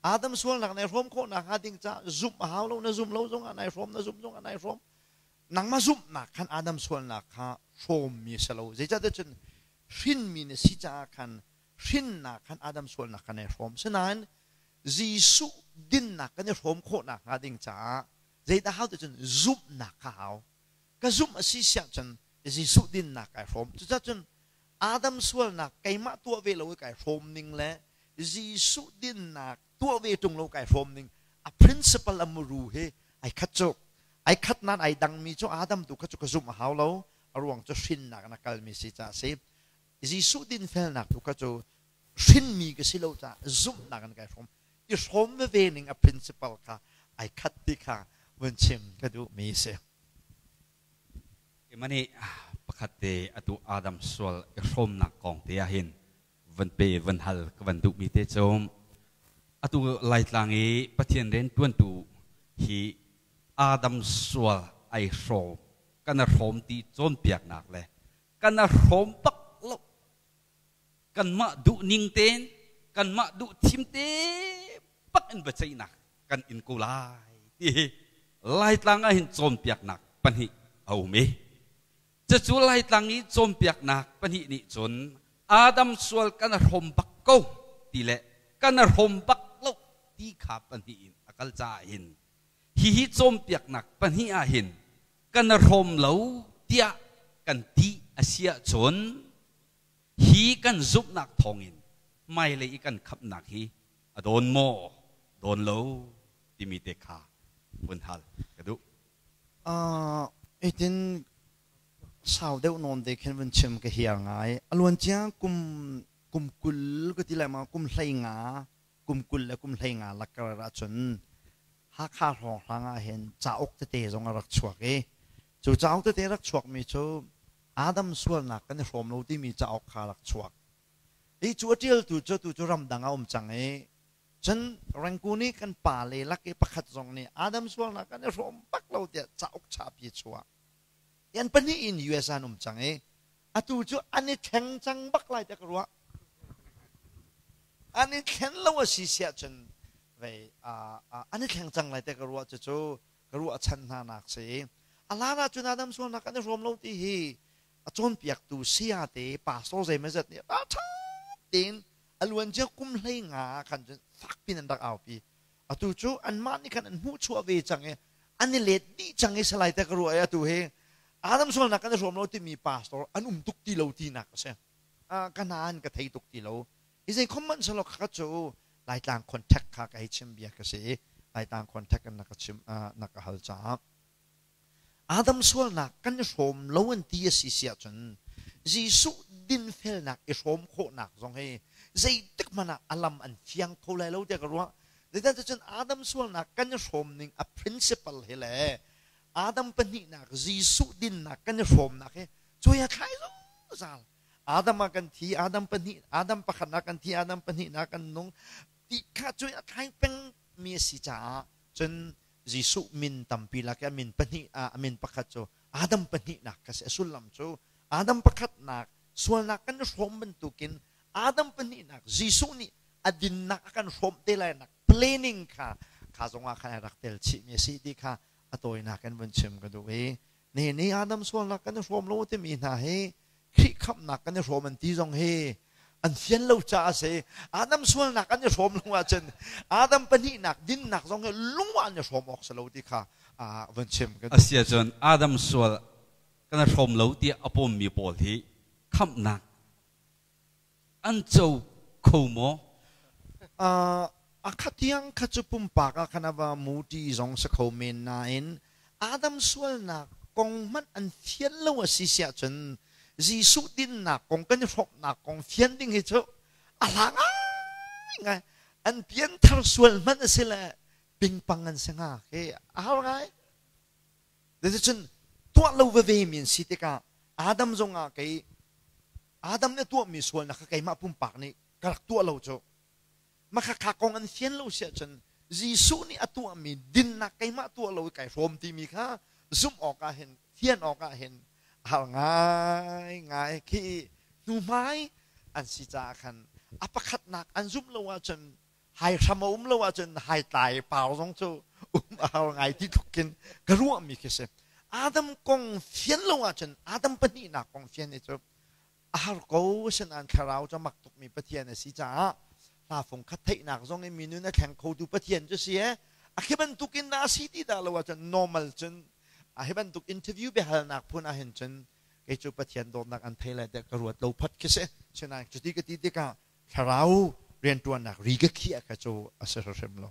Adam sualnak nai hrawm khawhnak hnga ding caah zumh a hau lo na zum lo zongah nai hrawm na zumh zongah nai hrawm nangmah zumhnak khan Adam sualnak kha hrawmmi a si lo zeicahtiah cun hrinmi na si caah khan hrinnak khan Adam sualnak kha nai hrawm sinain Jesuh dinnak kan i hrawm khawhnak hnga ding caah zeidah hau ti cun zumhnak kha hau ka zumh a si siah cun Jesuh dinnak kai hrawm cucaah cun Adam sualnak keimah tuah ve lo i kai hrawm ning le Jesuh dinnak tuah ve ṭung lo kai hrawm ning a principle a muru hi ai khat cu ai khat nain ai dangmi cu Adam tu kha cu ka zumh a hau lo a ruang cu hrinnak in a kalmi si caah si Jesuh dinfelnak tu kha cu hrinmi ka si lo caah zumhnak in kai hrawm i hrawm veve ning a principle kha ai khat ti kha vun chim ka duhmi si. Mani pakhat te atu Adam sual i hrawmnak kong te ah hin van pe van hal ka van duhmi te cu atu Laitlang i Pathian rian tuantu hi Adam sual ai hrawm kan a hrawm ti cawnpiaknak le kan a hrawm bak lo kanmah duh ning tein kanmah duh thim te bak in biaceihnak kan in ko lai ti hi Laitlang ah hin cawnpiaknak pahnih a um i cucu Laitlang i cawnpiaknak pahnih nih cun Adam sual kan hrawm bak ko ti le kan hrawm bak lo ti kha pahnih in a kal caah hin hihi cawnpiaknak pahnih ah hin kan hrawm lo tiah kan ti a si ahcun hi kan zumhnak thawngin hmailei i kan khamhnak hi a dawn maw dawn lo timi te kha vun hal ka duh. Itin sau deuh nawn te khin vun chim ka hiar ngai. A luan cia kum kum 20 ka ti lai ma kum 15 kum 20 le kum 15 lakar ahcun Hakha hrawnghrang ah hin cauk tete zong a rak chuak i cu cauk tete rak chuakmi cu Adam sualnak kan i hrawm lo timi cauk kha rak chuak. I cu a ṭialtu cu tu cu ramdang a um cang i cun Rangoon i kan pa le lak i pakhat zong nih Adam sualnak kan i hrawm bak lo tiah cauk chapi a chuah. An pahnih in US ah an um cang i atu cu an i thleng cang bak lai tiah ka ruah. An i thlen lo a si siah cun vei an i thleng cang lai tiah ka ruah cucu ka ruah chan hna nak si. A hlan ah cun Adam sualnak kan i hrawm lo ti hi a cawnpiaktu saya te pastor zeimawzat nih a ṭha tein a luancia kum 15 ah khan cun fak pin an rak aupi. Atu cu anmah nih khan an hmuhchuah ve cang i an i let dih cang i salai te ka ruah i atu hi Adam sualnak kan i hrawm lo timi pastor an um tuk ti lo tinak a si. Ka hna an ka thei tuk ti lo. I zei khom hmanh selaw kha cu Laitlang contact kha ka hei chim bia ka si i Laitlang contact in na ka chim na ka hal caah Adam sualnak kan i hrawm lo an ti a si si ahcun Jesuh dinfelnak i hrawm khawhnak zong hi zeitik hmanh ah a lam an fiang kho lai lo tiah ka ruah. Zeicahtiah Adam sualnak kan i hrawm ning a principle hi le Adam pahnihnak Jesuh dinnak kan i hrawmnak hi cuai a thlai zungzal. Adam ah kan thi, Adam pahnih, Adam pakhatnak kan thi, Adam pahnihnak kan nung ti kha cuai a thlai peng mi a si caah cun Jesuh min tampi lak i a min pahnih ah a min pakhat cu Adam pahnihnak kha si. A sullam cu Adam pakhatnak sualnak kan i hrawm bantukin Adam pahnihnak Jesuh nih a dinnak a kan hrawm te lai nak planning kha kha zongah khan a rak tel chihmi a si ti kha a tawinak in vun chim ka duh i nihin i Adam sualnak kan i hrawm lo timi hna hi Khrih khamhnak kan i hrawm an ti zong hi an fian lo caah a si. Adam sualnak an i hrawm lo ahcun Adam pahnihnak dinnak zong hi lung ah an i hrawm awk si lo ti kha vun chim ka duh. Asi ahcun Adam sual kan i hrawm lo tiah a pawmmi pawl hi khamhnak an co kho maw? A kha tiang kha cu pumpak ah khan a va muti zong si kho men nain Adam sualnak kong hmanh an fian lo a si siah cun Jesuh dinnak kong kan i hrawmhnak kong fian ding hi cu a hla ngaingai an pianthar sual hmanh a si le pingpang an si hnga khi a har ngai. Cun tuah lo veve mi an si tikah Adam zongah kei Adam nih a tuahmi sualnak kha keimah pumpak nih ka rak tuah lo cu. Makhakha kong an fian lo si ahcun Jesuh nih a tuahmi dinnak keimah tuah lo i kai hrawm timi kha zumh awkah hin fian awkah hin a har ngaingai khi hnuhmai an si caah khan a pakhatnak an zumh lo ahcun. Hai hram a um lo ahcun hai tlai pau zong cu um a har ngai ti tluk khin ka ruahmi khi si. Adam kong fian lo ahcun, Adam pahnihnak kong fian hi cu a har ko. Asinain thlarau cu mak tukmi Pathian a si caah hla fung khat theihnak zong in mi nun a thleng khotu Pathian cu si e. A khi bantukin dah a si ti dah lo ahcun, normal cun a hi bantuk interview biahalnak phun ahhin cun kei cu Pathian dawtnak an thei lai tiah ka ruat lo phot khi si. Sinain cuti ka ti tikah thlarau rianṭuannak ri ka khiah kha cu a si hrim lo.